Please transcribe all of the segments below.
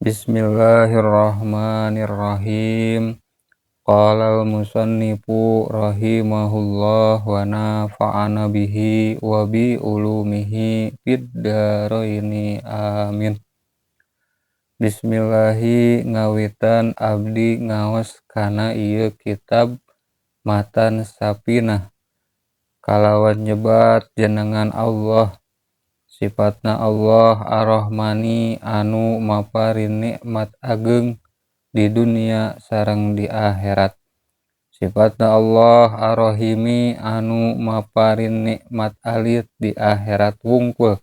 Bismillahirrahmanirrahim. Qala al-musannifu rahimahullah wa nafa'ana bihi wa bi ulumihi fid dharaini, amin. Bismillahi, ngawitan abdi ngaos kana ieu kitab Matan Safinah kalawan nyebat jenengan Allah. Sifatna Allah Ar-Rahmani, anu maparin nikmat ageng di dunia sareng di akhirat. Sifatna Allah Ar-Rahimi, anu maparin nikmat alit di akhirat wungkul.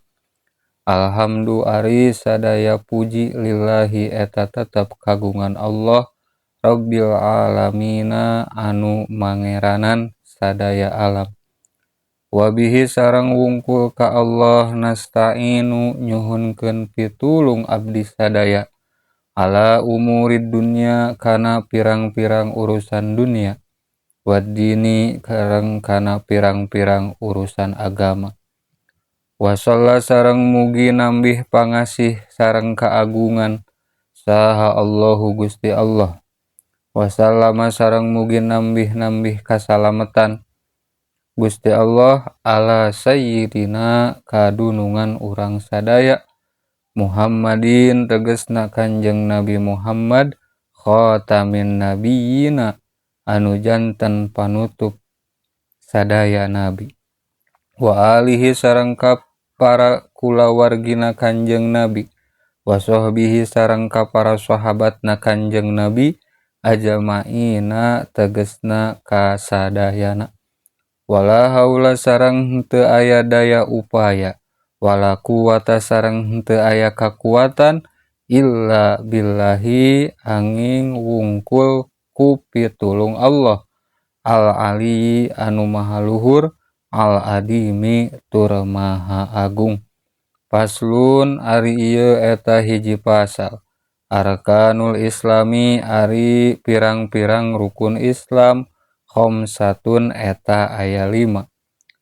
Alhamdu, ari sadaya puji, lillahi, eta tetep kagungan Allah, Rabbil alamina, anu mangeranan sadaya alam. Wabihi, sareng wungkul ka Allah, nasta'inu, nyuhunkeun pitulung abdi sadaya, ala umurid dunya, kana pirang-pirang urusan dunia, waddini, sareng kana pirang-pirang urusan agama. Wasalla, sareng mugi nambih pangasih sareng kaagungan saha Allahu Gusti Allah, wasallama, sareng mugi nambih-nambih kasalametan Gusti Allah, ala sayyidina, kadunungan urang sadaya, Muhammadin, tegesna Kanjeng Nabi Muhammad, khatamin nabiyina, anu janten panutup sadaya nabi, wa alihi, sareng ka para kulawargina Kanjeng Nabi, wa sahbihi, sareng ka para sahabatna Kanjeng Nabi, ajmaina, tegesna kasadayana. Wala haula, sareng henteu aya daya upaya, wala quwata, sareng henteu aya kakuatan, illa billahi, anging wungkul ku pitulung Allah, al ali, anu maha luhur, al adimi, tur maha agung. Faslun, ari ieu eta hiji pasal. Arkanul Islami, ari pirang-pirang rukun Islam, khamsatun, eta aya 5.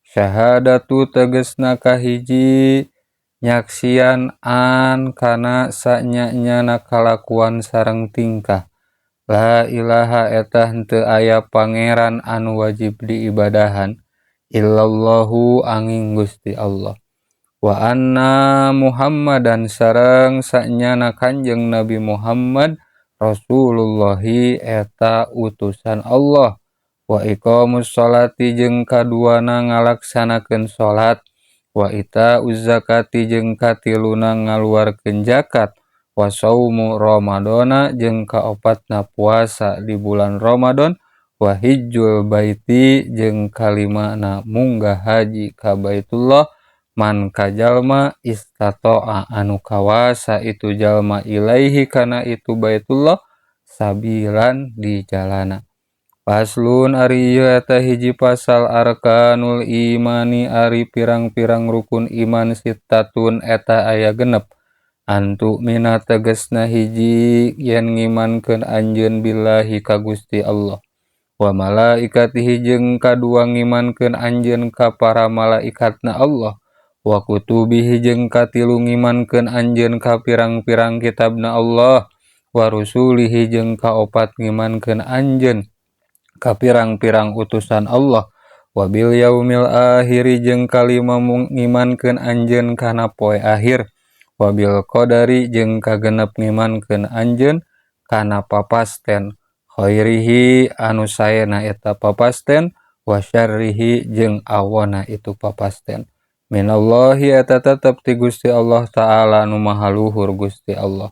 Syahadatu, tegesna kahiji nyaksian, an, kana sanya-nyana kalakuan sareng tingkah, la ilaha, eta henteu aya pangeran anu wajib diibadahan, illallahu, anging Gusti Allah, wa anna Muhammadan, sareng sanyana Kanjeng Nabi Muhammad, Rasulullahi, eta utusan Allah, wa iqamus sholati, jeung kaduana ngalaksanakeun salat, wa itauz zakati, jeung katiluna ngaluarkeun zakat, wa saumu ramadhana, jeung kaopatna puasa di bulan Ramadan, wa hijjul baiti, jeung kalimana munggah haji ka Baitullah, man, ka jalma, istata'a, anu kawasa itu jalma, ilaihi, kana itu Baitullah, sabilan, di jalana. Faslun, ari ieu eta hiji pasal. Arkanul imani, ari pirang-pirang rukun iman, sittatun, eta aya 6. An tu'mina, tegesna hiji yen ngimankeun anjeun, billahi, ka Gusti Allah, wa malaikatihi, jeung kadua ngimankeun anjeun ka para malaikatna Allah, wa kutubihi, jeung katilu ngimankeun anjeun ka pirang-pirang kitabna Allah, wa rusulihi, jeung kaopat ngimankeun anjeun ka pirang-pirang utusan Allah, wabil yaumil akhiri, jeung kalima ngimankeun anjeun kana poe akhir, wabil qadari, jeung kagenep ngimankeun anjeun kana papasten, khairihi, anu saena eta papasten, wa syarrihi, jeung awona itu papasten, minallahi, eta tetep ti Gusti Allah Ta'ala, nu maha luhur Gusti Allah.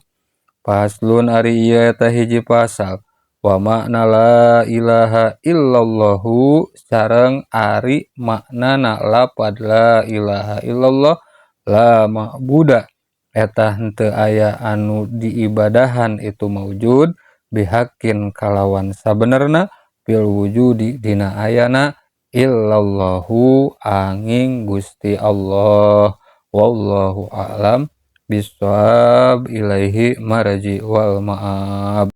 Faslun, ari ieu eta hiji pasal. Wa makna la ilaha illallahu, sareng ari maknana lapad la ilaha illallah, la ma'buda, eta henteu aya anu diibadahan itu maujud, bihaqqin, kalawan sabenerna, fil wujudi, dina ayana, illallahu, anging Gusti Allah. Wallahu a'lam bissawab, ilaihi marji wal ma'ab.